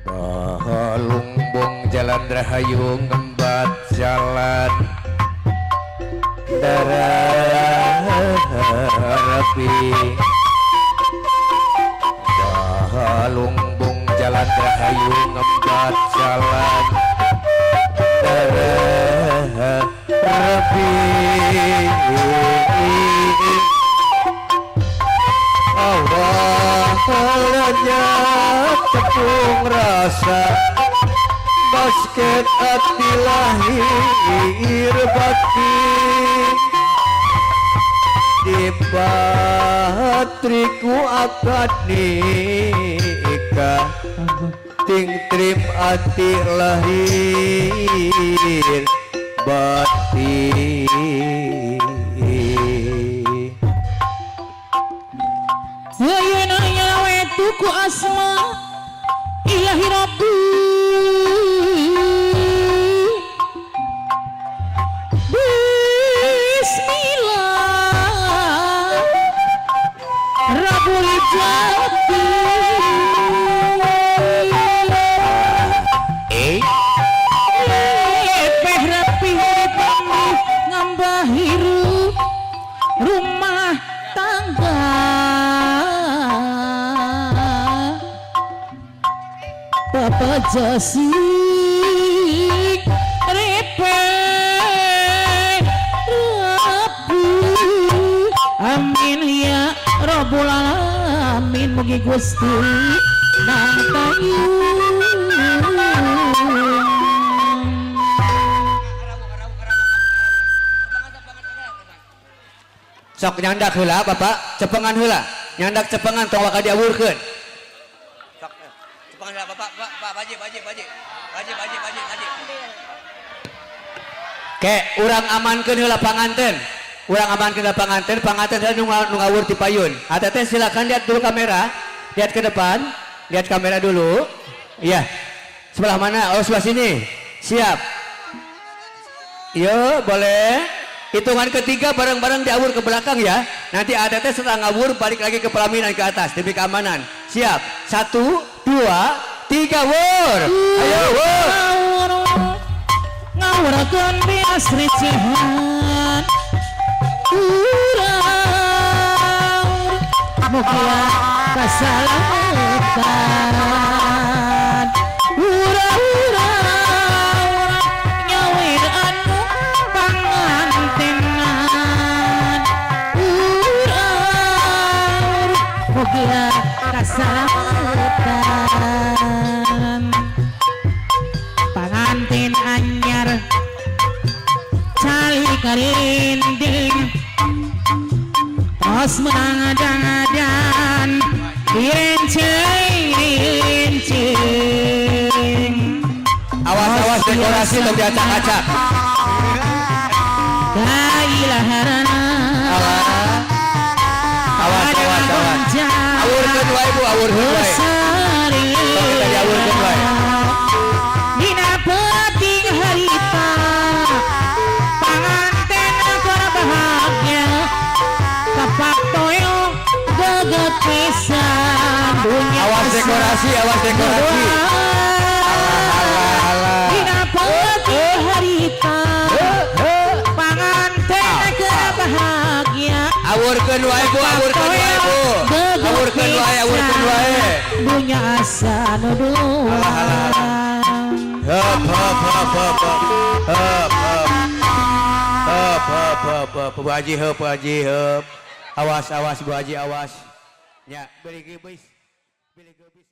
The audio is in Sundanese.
Balumbung jalan rahayu ngembat jalan darah rapi. Balumbung jalan rahayu ngembat jalan darah rapi. Allah lenyap tepung rasa basket hati lahir batin di batriku akad nikah ting trim hati lahir batin. Ayeuna nyawe ku asma Ilahi Rabbi. Bismillah Rabbul Jati. Eh. Lepeh rapi panggih ngambah hirup rumah tangga. Bapak jasik repeh rapi. Amin ya Rabbul Alamin. Mugi Gusti nang tayun. Sok nyandak heula, Bapak, cepengan heula. Nyandak cepengan, tong waka diawurkeun. Sok cepengan heula, Bapak, Pak, Pak, Baji, Baji, Baji. Baji, Baji, Baji, Baji. Ke, urang amankeun heula panganten. Urang amankeun heula panganten, panganten heula nu ngawur ti payun. Ateteh silakan lihat dulu kamera. Lihat ke depan, lihat kamera dulu. Iya. Sebelah mana? Oh, sebelah sini. Siap. Yo, boleh. Hitungan ketiga bareng-bareng diawur ke belakang ya. Nanti ATT setelah ngawur balik lagi ke pelaminan ke atas demi keamanan. Siap. 1, 2, 3, wur. Ayo, wur. Ngawurkeun beas recehan urang mugia kasalamatan urang nyawir anu pangantenan urang mugia kasalamatan pangantin anyar cali karinding tos menang adan direnceng-renceng. Awas, awas dekorasi tong diacak-acak. Kailaharana. Awas. Awas, awas, awas. Awurkeun wae, Bu, awurkeun wae. Tong kita diawurkeun wae. Dina peuting harita panganten keur bahagia kapak toyo geget pisan dunya. Awas dekorasi, awas dekorasi. Alah, alah. Dina peuting harita panganten keur bahagia. Awurkeun wae, Bu, awurkeun wae, Bu. Awurkeun wae, awurkeun wae. Dunya asa nu dua. Hep, hep, hep, hep, hep. Hep, hep. Hep, hep, hep, hep. Bu Haji, hep, Bu Haji, hep. Awas, awas, Bu Haji, awas. Ya, beli geubis. Beli geubis.